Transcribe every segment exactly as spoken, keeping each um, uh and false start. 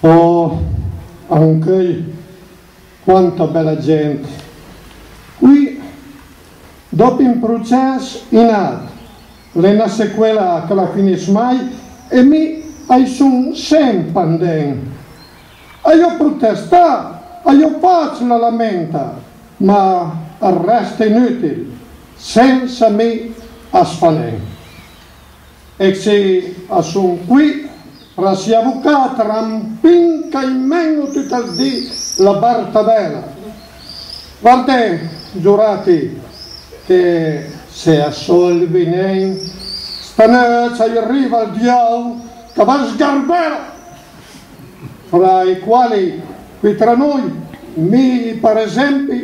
Oh, ancheuj, quanta bela gent! Qui, dòp un procès, un àut, l'é na sequela ch'a la finiss mai, e mi a-j son semp andent. A-j ò protestà, a-j ò fàcc la lamenta, ma a resta inùtil, sensa mi as fa nen. E se a son qui, tra sij avocàt, rampin ch'a-j men-o tut ël di la bartabela. Vardé, giurati, che se a solvi nen, staneut a-i riva ël diàul ch'a va sgarbela. Fra ij quali, qui tra noi, mi, par esempi,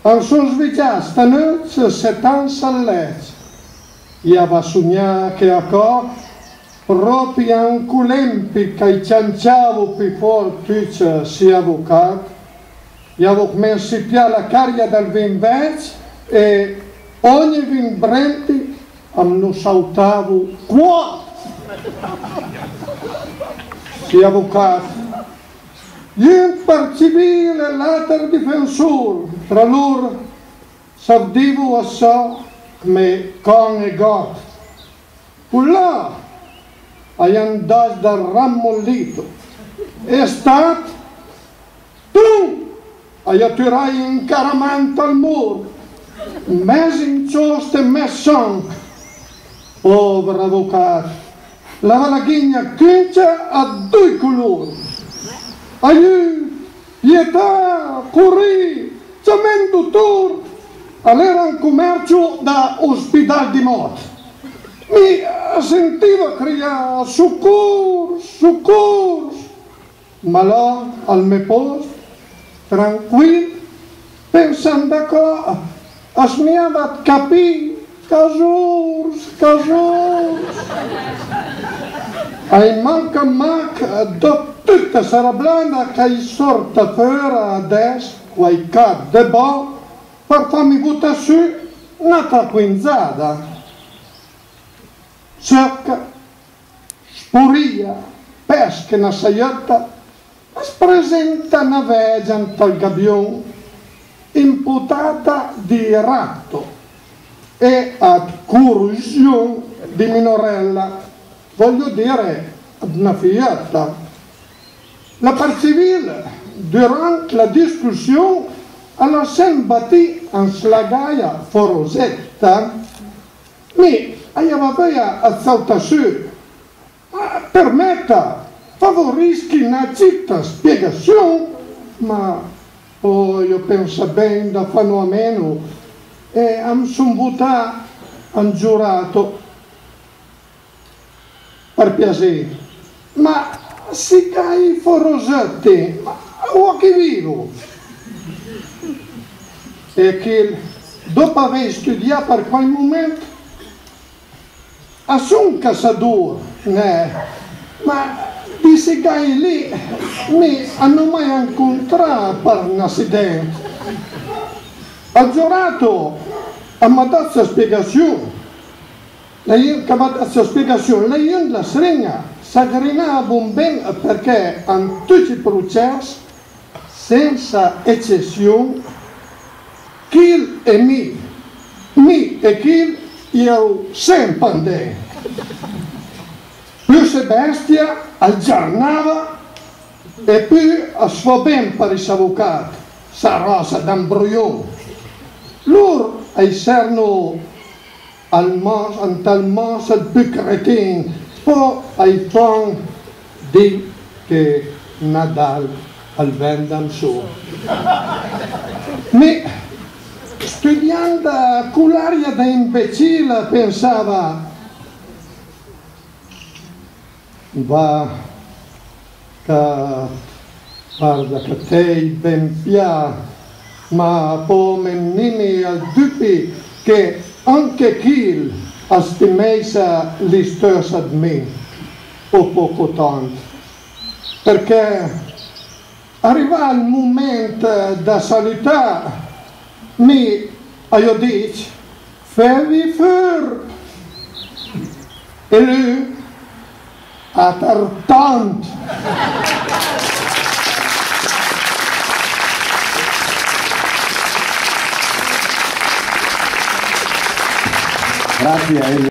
am son svigià staneut setansa al lècc. J'ava sognà che a cò, pròpi an col empi ch'a-j cianciavo pì fòrt tucc sij avocàt, j'avo cmensì pià la caria dël vin vècc e ògni vin brenti am no sautavo quat sij avocàt, jun për civil e l'àter difensor, tra lor s'avdivo assò cme can e gàt. Col-là a-i andàs da ramollito e stàt, tum! A-j ò turai un caramant al mor, mès inciost e mès sanch. Pòver avocàt, l'ava la ghigna cuncia a doi color. Aiù, pietà, corì, ciamé un dotor! A l'era an comercio da ospidàl di mòt. Mi a sentiva crià: socors, socors! Ma là, al mè pòst, tranquil, pensand a cò, as m'iava ëd capì: casors, casors! A-i manca mach, dòp tuta sa rablada, ch'a-j sòrta fòra adess quàich cat dë bò për fame votà su n'àutra quinzada. Sëcca, sporìa, pèsch e na saiëtta, as presenta na vègia ant ël gabion, imputata di ratto e ëd corrusion di minorella, voglio dire, ëd na fiëtta. La part civil, durant la discussion, a l'ha semp batì an slagaja forosetta. Mi a-i ava veuja ëd sautà su, ma përmetta, favorischi na cita spiegassion. Ma pòi ò pensà bin da fano a meno e am son votà an giurato. Për piasé, ma si ch'aj forosëtti, ma a ch'i vivo? E chil, dòp avèj studià për quàich moment, a son cassador, neh, ma di si ch'aj lì, mi a n'hoo mai ancontrà për n'assident. Ël giurato a m'ha dà sa spiegassion. L'é jun ch'a m'ha dà sa spiegassion, l'é jun dla srin-a, sa grinavo bin, përchè an tuti ij procès, sensa ecession, chil e mi, mi e chil, j'ero semp andent. Pus e bèstia, al giarnava, e pus as fò bin për ij avocàt, sa rassa d'ambrojon. Lor a-j serno al mas-, ant ël mas ël pì cretin, pò a-j fan di che Nadal al ven da 'nsoma. Mi, studiand col aria da imbecil, pensava: va, ca, varda ch'a t'hej bin pià, ma pò me 'm ven-i ël dubi che anche chil a stimeissa l'istëssa ëd mi, o pòch o tant. Përchè, arivà ël moment da salutà, mi a-j ò dicc: feve fur! E lu a Tartant. Grazie, Elio.